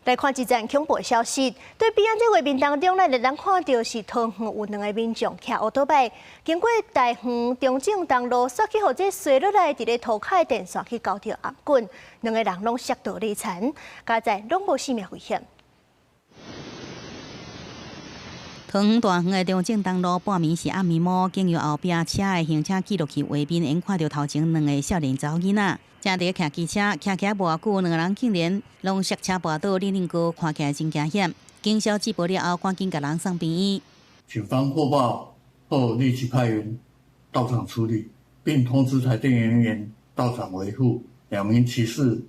來看一則恐怖消息，對彼岸這畫面當中，咱會當看著是桃園有兩个民眾騎烏托擺，經過大園中正東路，煞去予這衰落來佇咧塗跤的電線去鉤著頷頸，兩个人攏摔倒離殘，佳哉攏無性命危險。桃園大園的中正東路半暝是暗暝暝，經由後壁車的行車記錄器畫面，會看著頭前兩个少年查某囡仔，正佇咧騎機車，騎騎無偌久，兩个人竟然攏摔車跋倒，冷冷哥看起來真驚險。警消接報了後，趕緊共人送病院。警方獲報後立即派員到場處理，並通知台電人員到場維護。兩名騎士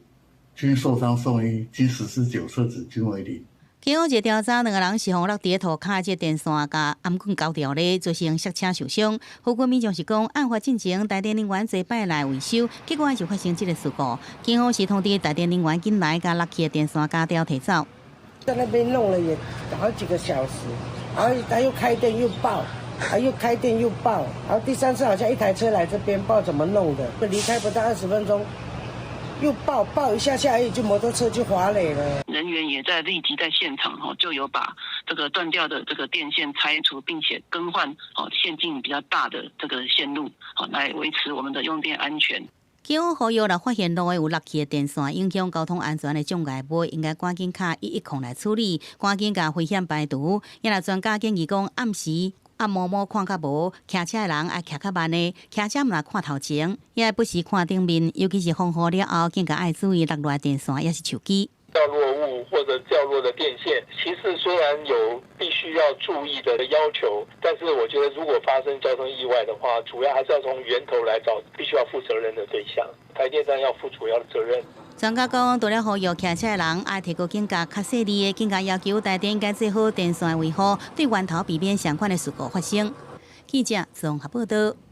均受傷送醫，經實施檢測指均為零。警方一調查，兩个人是予落佇咧塗跤這電線共頷頸鉤著咧，造成摔車受傷。附近民眾是講，案發進前台電人員濟擺來維修，結果還是發生這个事故。警方是通知台電人員緊來，共落去的電線鉸掉提走。在那邊弄了也好幾個小時，然後他又開電又爆，啊又開電又爆，然後第三次好像一台車來這邊，不知道怎麼弄的，離開不到20分鐘。又爆爆一下下，就摩托車就滑壘了。人員也在立即在現場吼，就有把這個斷掉的這個電線拆除，並且更換哦線徑比較大的這個線路，好來維持我們的用電安全。警方呼籲，若發現路的有落去的電線，影響交通安全的障礙物，應該趕緊敲110來處理，趕緊共危險排除。也若專家建議講，暗時暗暝暝看較無，騎車的人愛騎較慢的，騎車毋若看頭前，也愛不時看頂面，尤其是風雨了後，更加愛注意落來電線，抑是樹枝。掉落物或者掉落的電線，其實雖然有必須要注意的要求，但是我覺得如果發生交通意外的話，主要還是要從源頭來找必須要負責任的對象，台電站要負主要的責任。專家講，除了呼籲騎車的人愛提高警覺，較細膩的更加要求台電應該做好電線維護，對源頭避免相款的事故發生。記者綜合報導。